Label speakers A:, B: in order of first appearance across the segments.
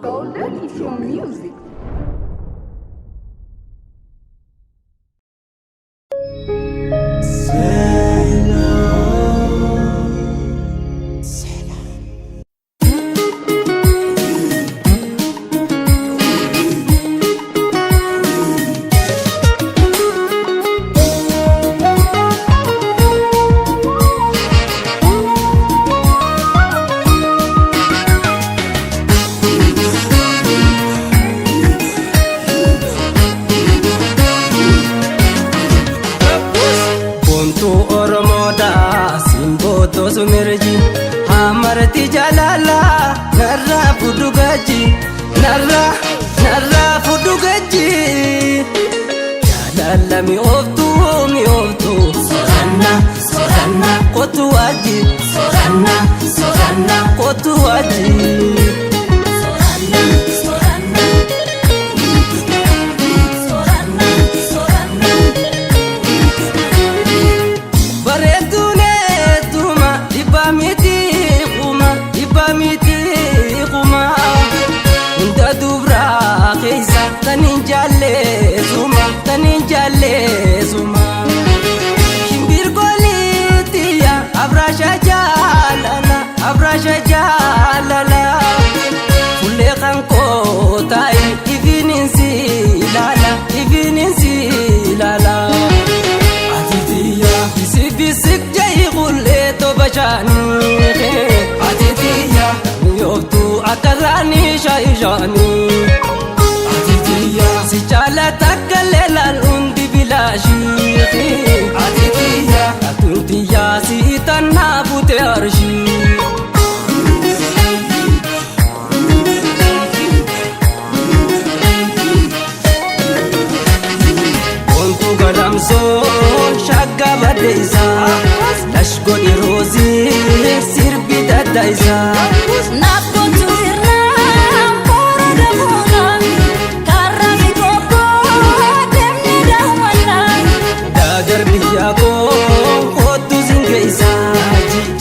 A: Golden is your music.
B: Boontuu Oromoodhaa simboo sumirji hamarti jaalalaa narraa fudhu gaji narraa narraa fudhu gaji jaalala mi'ooftuu mi'ooftuu soranna soranna kootu waji soranna soranna kootu waji. Bareeduun eetuma dhibbaa miti kuma dhibbaa miti kuma hunda dubraa keessa tan hin jaalleessuma tan hin jaalleessuma. Shimbirgoolitiya abraasha jaalala abraasha jaalala fuullee kan kootaa'e ifiniin si ilaala ifiniin si ilaala. Atitiya bisik jayi qullee tobashaanii. Atitiya mi'ooftuu akka raanii shaayishaanii. Atitiya si jaalata akka leelaan hundi bilaashii. Atitiya atuntiya si tannaa bute arshii. Boontuu galamsoo shagga baddeessaa lash godhi roozii sirbi dadda'isaa.
C: Naaf kootu irraa boora gamoona karaa fi kookoo deemnee daawwannaa.
B: Daadar biyya koo kootu siin geessaa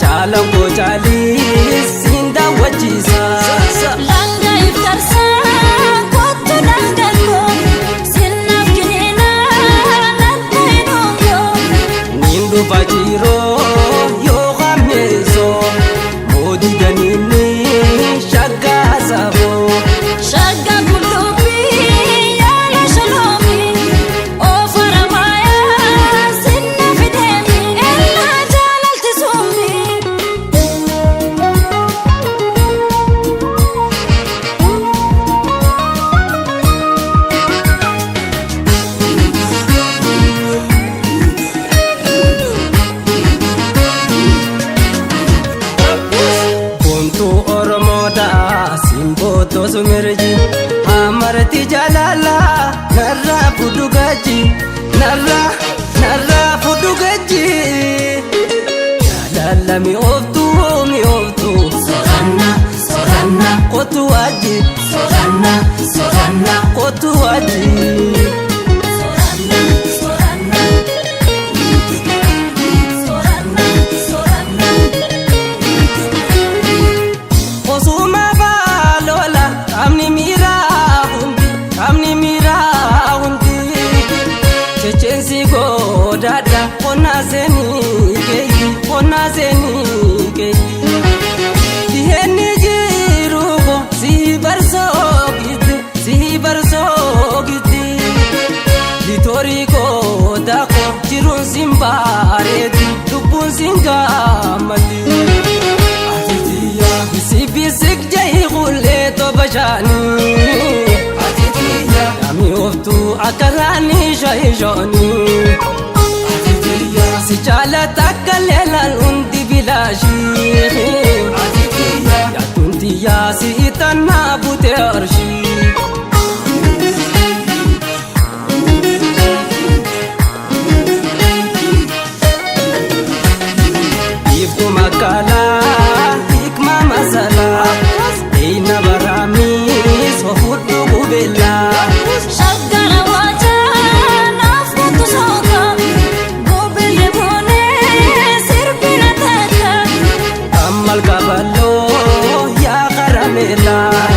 B: caalaan koo caalii siin daawwachiisaa.
C: Langa iftarsaa kootu dhangal'oo sinnaaf kiniinaa natti hidhongoo.
B: Niin dhufa jiiroo yoo hammeessoo moodii daniinni shaggaa saafoo.
C: Shagga qullubbii yaala shaloomi oofara maayaa sinna fideemi ellaa jaalalti suumi.
B: Boontuu Oromoodhaa simboo sumirji hamarti jaalalaa narraa fudhu gaji narraa narraa fudhu gaji jaalala mi'ooftuu mi'ooftuu soranna soranna kootu waji soranna soranna kootu waji. Osuma baalola qaamni miiraa hundi qaamni miiraa hundi checheensi godhaadha qonnaa seenii keeyi qonnaa seenii keeyi dhiheenni jiru ko si barsookitti si barsookitti litorii kootaa ko jiruun sin bareedi lubbuun sin gammadi. Bisik jayi qullee tobashaanii. Atitiya mi'ooftuu akka raanii shaayishaanii. Atitiya si jaalata akka leelaan hundi bilaashii. Atitiya yaatuntiya si tannaa bute arshii. Iftu makaalaa hikma masalaa eina baraamis fudhu qubeellaa.
C: Shaggara waajaa naaf kootu sooka gobbille boonee sirbina takka.
B: Ammal kaballoo yaa karameellaa.